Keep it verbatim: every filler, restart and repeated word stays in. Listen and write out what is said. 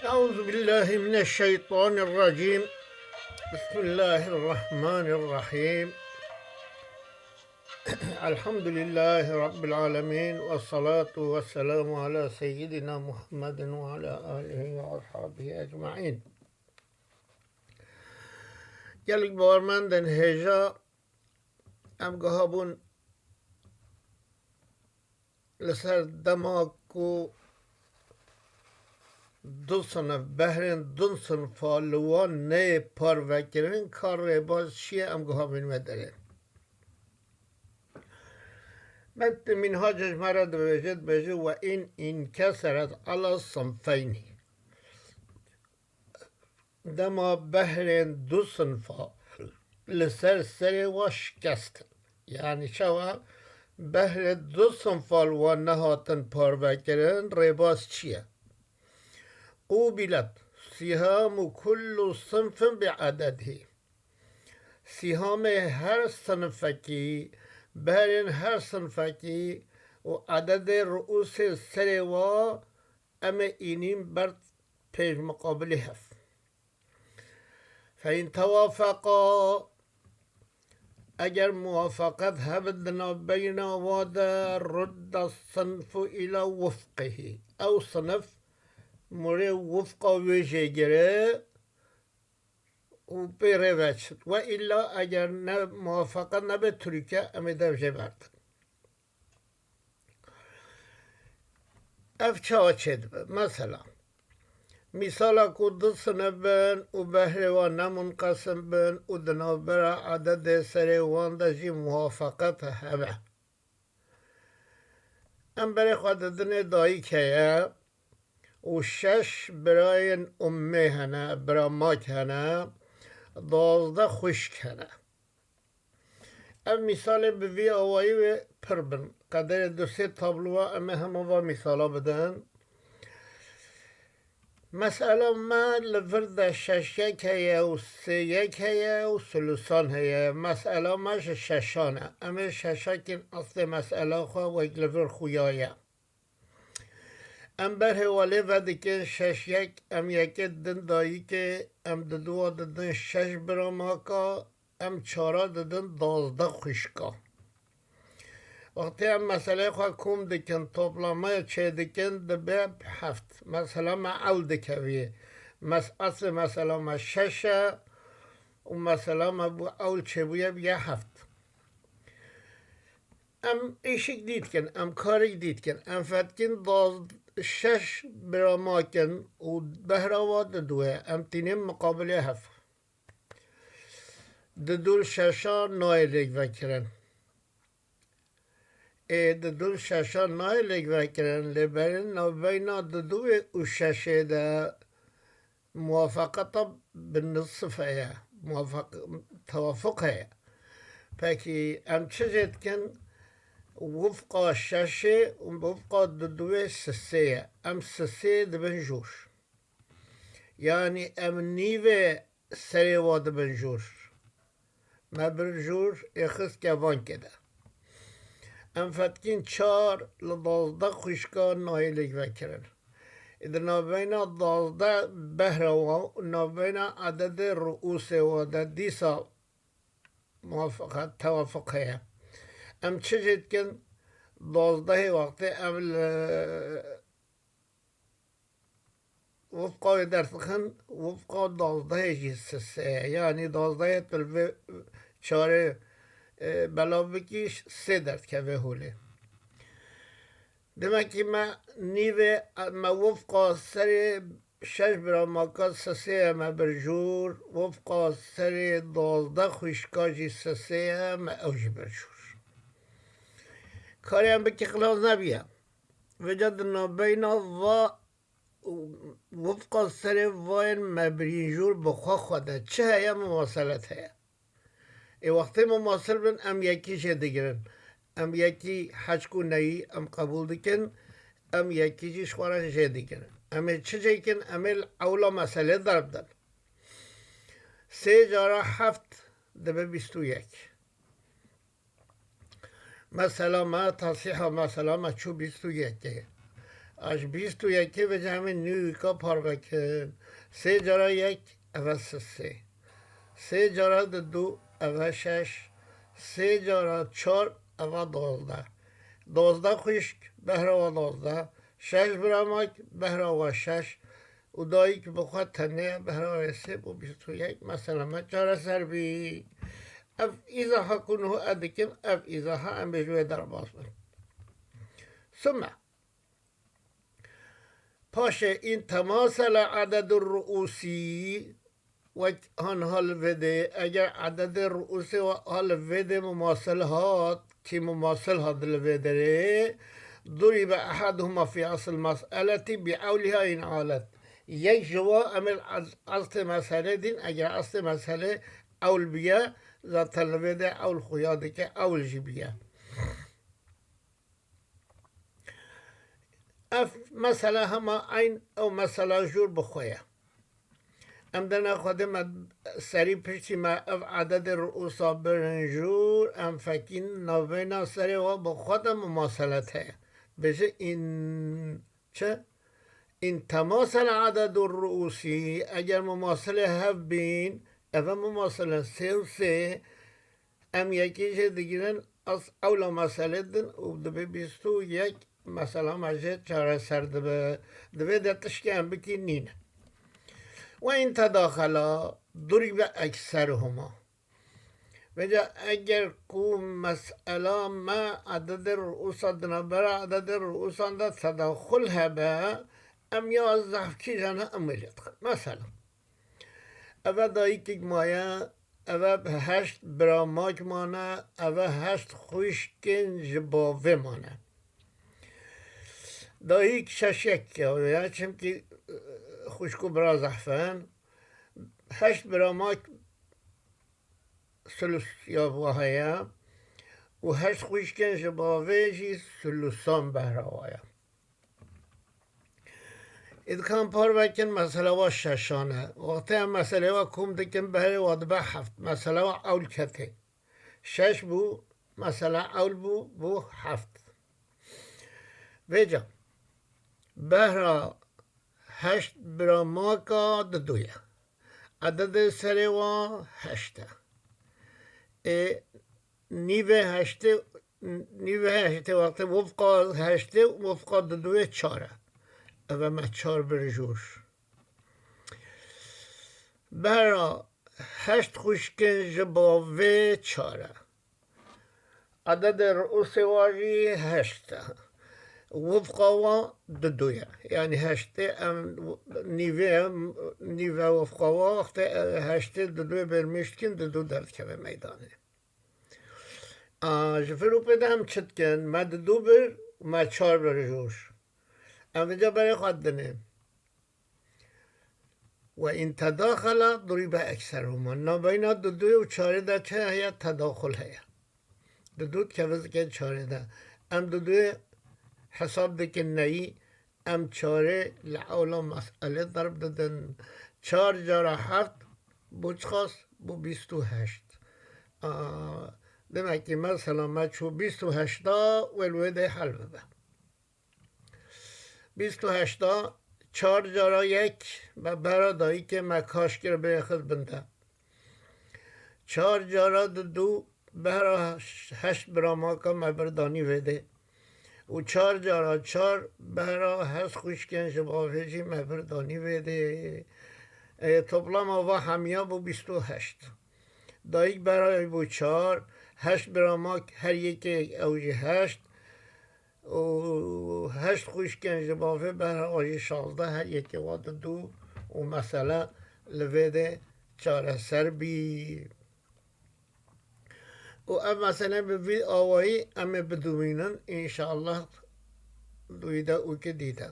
أعوذ بالله من الشيطان الرجيم. بسم الله الرحمن الرحيم. الحمد لله رب العالمين، والصلاة والسلام على سيدنا محمد وعلى آله وأصحابه أجمعين. Gelek bawermendên hêja, em giha bûn li ser dema ku du sinif, behrên du sinfa li wan neyê parvekirin, ka rêbaz çi ye, em giha bûn me derê. Met Minhac ji me re dibêje, dibêje, "Ve in inkeseret ala sinfeynî." Dema behrên du sinfa li ser serê wa şikestin. Yanî çawa behrê du sinfa li wan nehatin parvekirin, rêbaz çi ye? Qûbilet sihamu kullu sinfin bi ededihî. Sîhamê her sinifekî, behrên her sinifekî û ededê ruûsê serê wa em ê înîn ber pêş miqabilê hev. Fe in tewafeqa, eger muwafaqet hebe di navbeyna wa de, rudda sinfu ila wifqihî. Ew sinif murê wifqa wê jê gire û pê rê veçin. Ve îlla eger ne muwafaqet nebe, turîke em ê dev jê berdin. Ev çawa çêdibe? Mesela, mîsala ku du sinif bin û behrê wan ne munqesim bin û di navbera ededê serê wan de jî muwafaqet hebe. Em berê xwe didinê dayik heye û şeş birayên ummê hene, biramak hene, duwazdeh xwişk hene. Ev mîsalê bi vî awayî wê pir bin. Qederê du sê tablowa em ê hema va mîsala bidin. Mesela me li vir de şeş yek heye û sê yek heye û sulusan heye. Mesela me ji şeşan e. Em ê şeşakên eslê mesela xwe wek li vir xuya ye. Em berhê wa lê vedikin şeş yek, em yekê didin dayikê, em diduwa didin şeş biramaka, em çara didin duwazdeh xwişka. Wextê em meseleyê xwe kom dikin, toplamê çêdikin, dibe heft. Mesela me ewl dikevî. Mes-, eslê mesela me şeş e û mesela me bû ewl çêbûye biye heft. Em îşik dî dikin, em karik dî dikin, em fetkin daz-, şeş biramakin û behra wa diduwe, em tînin miqabilê hev. Didû li şeşa nayê lêk vekirin. Ê didû li şeşa nayê lêk vekirin, lê berin navbeyna didûê û şeşê de muwafaqeta bi nisf heye, muwafaq-, tewafuq heye. Pekî em çi jê dikin? Wifqa şeşê û wifqa didûê sisê ye. Em sisê dibin jûr. Yanî em nîvê serê wa dibin jûr. Me bir jûr ê xist kevankê de. Em fetkîn çar li duwazdeh xwişka nayê lêk vekirin. Ê di navbeyna duwazdeh behra wa û navbeyna ededê ruûsê wa de dîsa muwafaqet, tewafuq heye. Em çi jê dikin? Duwazdehê wextê em li wifqa wê derdixin, wifqa duwazdehê jî sisê ye. Yanî duwazdehê tu li vê çarê, e, belav bikî, sê derdikeve holê. Demek ki me nîvê, me wifqa serê şeş biramaka sisê ye me bir jûr, wifqa serê duwazdeh xwişka jî sisê ye me ew jî bir jûr. Karê em bikî xilas nebiye. Vêca di navbeyna va û wifqa serê vayên me birîn jûr bi xwe xwe de çi heye, mumaselet heye. Ê wextê mumasil bin, em yekî jê digirin. Em yekî heçk û neyî em qebûl dikin, em yekî jî ji xwe re jê digirin. Em ê çi jê kin? Em ê li ewla meselê derbidin. Sê cara heft dibe bîst û yek. Mesela me, tasîha mesela me çû bîst û yekê. A ji bîst û yekê ve cemê nîwîka parve kin. Sê cara yek, eve sisê. Sê cara didu, eve şeş. Sê cara çar, eve dozdeh. Dozdeh xwişk, behra we dozdeh. Şeş biramak, behra we şeş. Û dayik bi xwe tenê, behra wê sê bû bîst û yek. Mesela me çareser bî. Ev îzaha ku niho ez dikim, ev îzaha em ê ji wê derbas bin. Sümme. Paşê in temasele ededur ruusî, wek han ha li vê de, eger ededê ruusê wa ha li vê de mumasil hat, ki mumasil hat li vê derê, duribe ehaduhuma fi asl mes'eleti bi ewliha in alet. Yek ji wa em ê ez-, eslê meselê din, eger eslê meselê ewl biye, zaten li vê de ewl xuya dike, ewl jî biye. Ev mesela hema eyn ew mesela jûr bi xwe ye. Em dene Xwedê me serî piştî me ev ededê ruusa birin jûr, em fekîn navbeyna serê we bi xwe de mumaselet heye. Bêje in çi? In temasel ededu ruusî, eger mumasilê hev bîn, eve mumasile sê û sê, em yekî jê digirin, ez ewla meselê din û dibê bîst û yek mesela me jê çareser dibe. Divê de tişkê em bikî nîne. Ve in tedaxela duribe ekseruhuma. Vêca eger ku mesela me ededê ruusa di navbera ededê ruusan de tedaxul hebe, em ya zehf kîjan e em wê lê dixin. Mesela, eve dayikek maye, eve heşt biramak mane, eve heşt xwişkên ji bavê mane. Dayik şeşek ya, çimkî, e, xwişk û bira zehf in. Heşt biramak sulus ya wa heye û heşt xwişkên ji bavê jî sulusan behra wa ye. Ê dikan parve kin, mesela wa şeşan e. Wextê em meselê wa kom dikin, behrê wa dibe heft. Mesela wa ewl ketê. Şeş bû, mesela ewl bû, bû heft. Vêca, behra heşt bira maka didu ye. Ededê serê wa heşt e. Ê, nîvê heştê, nîvê heştê wextê wifqa heştê, wifqa diduyê çar e. Eve me çar bir jûr. Behra heşt xwişkên ji bavê çar e. Ededê ruusê wa jî heşt e. Wifqa wa didu ye. Yanî heştê em nîvê, nîve wifqa wa wextê heştê didu bêrmîş dikin, didu derdikeve meydanê. A, ji vir û pê de em çi dikin? Me didu bir, me çar bir jûr. Em vêca berê xwe didinê. Ve in tedaxela duribe ekseruhuma. Navbeyna duduyê û çarê de çi heye? Tedaxul heye. Dudu dikeve zikê çarê de. Em duduyê hesab dikin neyî, em çarê li ewla meselê derb didin. Çar cara heft bû çiqas? Bû bîst û heşt. A, demek ki mesela me çû bîst û heşta wê li wê de hel bibe. Bîst û heşta, çar cara yek, me bera dayikê me kaş kir bê xist bin de. Çar cara didu, bera heşt bira maka me bir danî vê dê. Û çar cara çar, bera heşt xwişkên ji bavê jî me bir danî vê dê. E, toplama va hemiya bû bîst û heşt. Dayik bera wî bû çar, heşt bira mak her yekê ew jî heşt. û heşt xwişkên ji bavê bera wa jî şazdeh, her yekê wa didu û mesele li vê de çareser bî. Û ev mesele bi vî awayî em ê bidomînin, înşallah, dûyî de û ki dî de.